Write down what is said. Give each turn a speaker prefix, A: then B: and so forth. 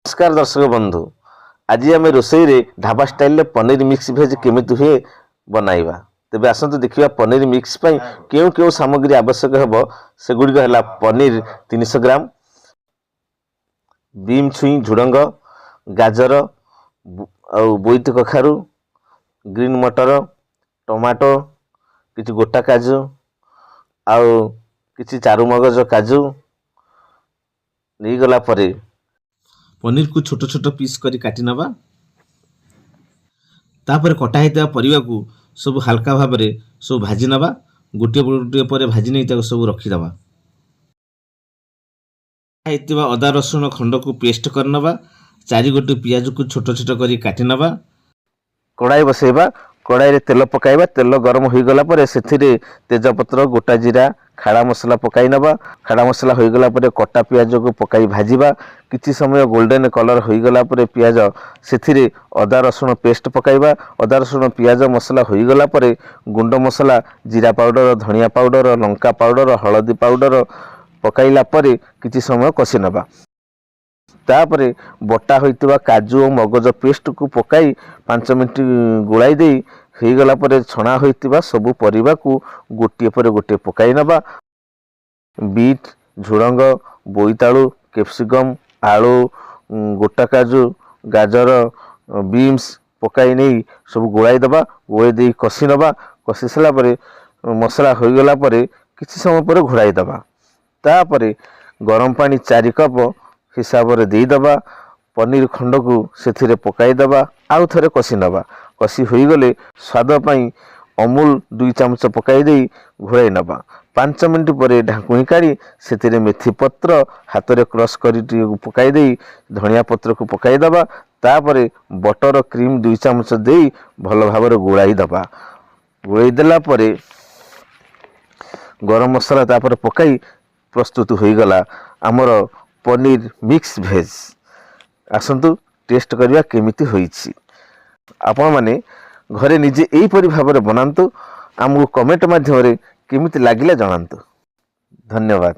A: ନମସ୍କାର ଦର୍ଶକ ବନ୍ଧୁ, ଆଜି ଆମେ ରୋଷେଇରେ ଢାବା ଷ୍ଟାଇଲରେ ପନିର ମିକ୍ସ ଭେଜ୍ କେମିତି ହୁଏ ବନାଇବା। ତେବେ ଆସନ୍ତୁ ଦେଖିବା, ପନିର ମିକ୍ସ ପାଇଁ କେଉଁ କେଉଁ ସାମଗ୍ରୀ ଆବଶ୍ୟକ ହେବ। ସେଗୁଡ଼ିକ ହେଲା ପନିର 300 ଗ୍ରାମ, ବିମ୍, ଛୁଇଁ, ଝୁଡ଼ଙ୍ଗ, ଗାଜର ଆଉ ବୋଇତି କଖାରୁ, ଗ୍ରୀନ୍ ମଟର, ଟମାଟୋ, କିଛି ଗୋଟା କାଜୁ ଆଉ କିଛି ଚାରୁମଗଜ କାଜୁ ନେଇଗଲା ପରେ ପନିରକୁ ଛୋଟ ଛୋଟ ପିସ୍ କରି କାଟି ନେବା। ତାପରେ କଟା ହେଇଥିବା ପରିବାକୁ ସବୁ ହାଲକା ଭାବରେ ସବୁ ଭାଜି ନେବା। ଗୋଟିଏ ଗୋଟିଏ ପରେ ଭାଜି ନେଇ ତାକୁ ସବୁ ରଖିଦେବା। ହେଇଥିବା ଅଦା ରସୁଣ ଖଣ୍ଡକୁ ପେଷ୍ଟ କରିନେବା। ଚାରି ଗୋଟି ପିଆଜକୁ ଛୋଟ ଛୋଟ କରି କାଟି ନେବା। କଡ଼ାଇ ବସେଇବା। କଡ଼ାଇରେ ତେଲ ପକାଇବା। ତେଲ ଗରମ ହୋଇଗଲା ପରେ ସେଥିରେ ତେଜପତ୍ର, ଗୋଟା ଜିରା, ଖାଡ଼ା ମସଲା ପକାଇ ନେବା। ଖାଡ଼ା ମସଲା ହୋଇଗଲା ପରେ କଟା ପିଆଜକୁ ପକାଇ ଭାଜିବା। କିଛି ସମୟ ଗୋଲ୍ଡେନ୍ କଲର୍ ହୋଇଗଲା ପରେ ପିଆଜ, ସେଥିରେ ଅଦା ରସୁଣ ପେଷ୍ଟ ପକାଇବା। ଅଦା ରସୁଣ ପିଆଜ ମସଲା ହୋଇଗଲା ପରେ ଗୁଣ୍ଡ ମସଲା, ଜିରା ପାଉଡ଼ର, ଧନିଆ ପାଉଡ଼ର, ଲଙ୍କା ପାଉଡ଼ର, ହଳଦୀ ପାଉଡ଼ର ପକାଇଲା ପରେ କିଛି ସମୟ କଷି ନେବା। ତାପରେ ବଟା ହୋଇଥିବା କାଜୁ ଓ ମଗଜ ପେଷ୍ଟକୁ ପକାଇ 5 ମିନିଟ୍ ଗୋଳାଇ ଦେଇ ହେଇଗଲା ପରେ ଛଣା ହୋଇଥିବା ସବୁ ପରିବାକୁ ଗୋଟିଏ ପରେ ଗୋଟିଏ ପକାଇ ନେବା। ବିଟ୍, ଝୁଡ଼ଙ୍ଗ, ବୋଇତାଳୁ, କ୍ୟାପ୍ସିକମ୍, ଆଳୁ, ଗୋଟା କାଜୁ, ଗାଜର, ବିନ୍ସ ପକାଇ ନେଇ ସବୁ ଗୋଳାଇ ଦେବା। ଗୋଳାଇ ଦେଇ କଷି ନେବା। କଷି ସାରିଲା ପରେ, ମସଲା ହୋଇଗଲା ପରେ କିଛି ସମୟ ପରେ ଘୋଡ଼ାଇ ଦେବା। ତାପରେ ଗରମ ପାଣି 4 କପ୍ ହିସାବରେ ଦେଇଦେବା। ପନିର ଖଣ୍ଡକୁ ସେଥିରେ ପକାଇଦେବା, ଆଉ ଥରେ କଷି ନେବା। କଷି ହୋଇଗଲେ ସ୍ୱାଦ ପାଇଁ ଅମୁଲ 2 ଚାମଚ ପକାଇ ଦେଇ ଘୋଡ଼ାଇ ନେବା। 5 ମିନିଟ୍ ପରେ ଢାଙ୍କୁଣୀ କାଢ଼ି ସେଥିରେ ମେଥି ପତ୍ର ହାତରେ କ୍ରସ୍ କରି ଟିକେ ପକାଇ ଦେଇ ଧନିଆ ପତ୍ରକୁ ପକାଇଦେବା। ତାପରେ ବଟର କ୍ରିମ୍ 2 ଚାମଚ ଦେଇ ଭଲ ଭାବରେ ଗୋଳାଇ ଦେବା। ଗୋଳାଇ ଦେଲା ପରେ ଗରମ ମସଲା ତାପରେ ପକାଇ ପ୍ରସ୍ତୁତ ହୋଇଗଲା ଆମର ପନିର ମିକ୍ସ ଭେଜ୍। ଆସନ୍ତୁ ଟେଷ୍ଟ କରିବା କେମିତି ହୋଇଛି। ଆପଣମାନେ ଘରେ ନିଜେ ଏହିପରି ଭାବରେ ବନାନ୍ତୁ। ଆମକୁ କମେଣ୍ଟ ମାଧ୍ୟମରେ କେମିତି ଲାଗିଲା ଜଣାନ୍ତୁ। ଧନ୍ୟବାଦ।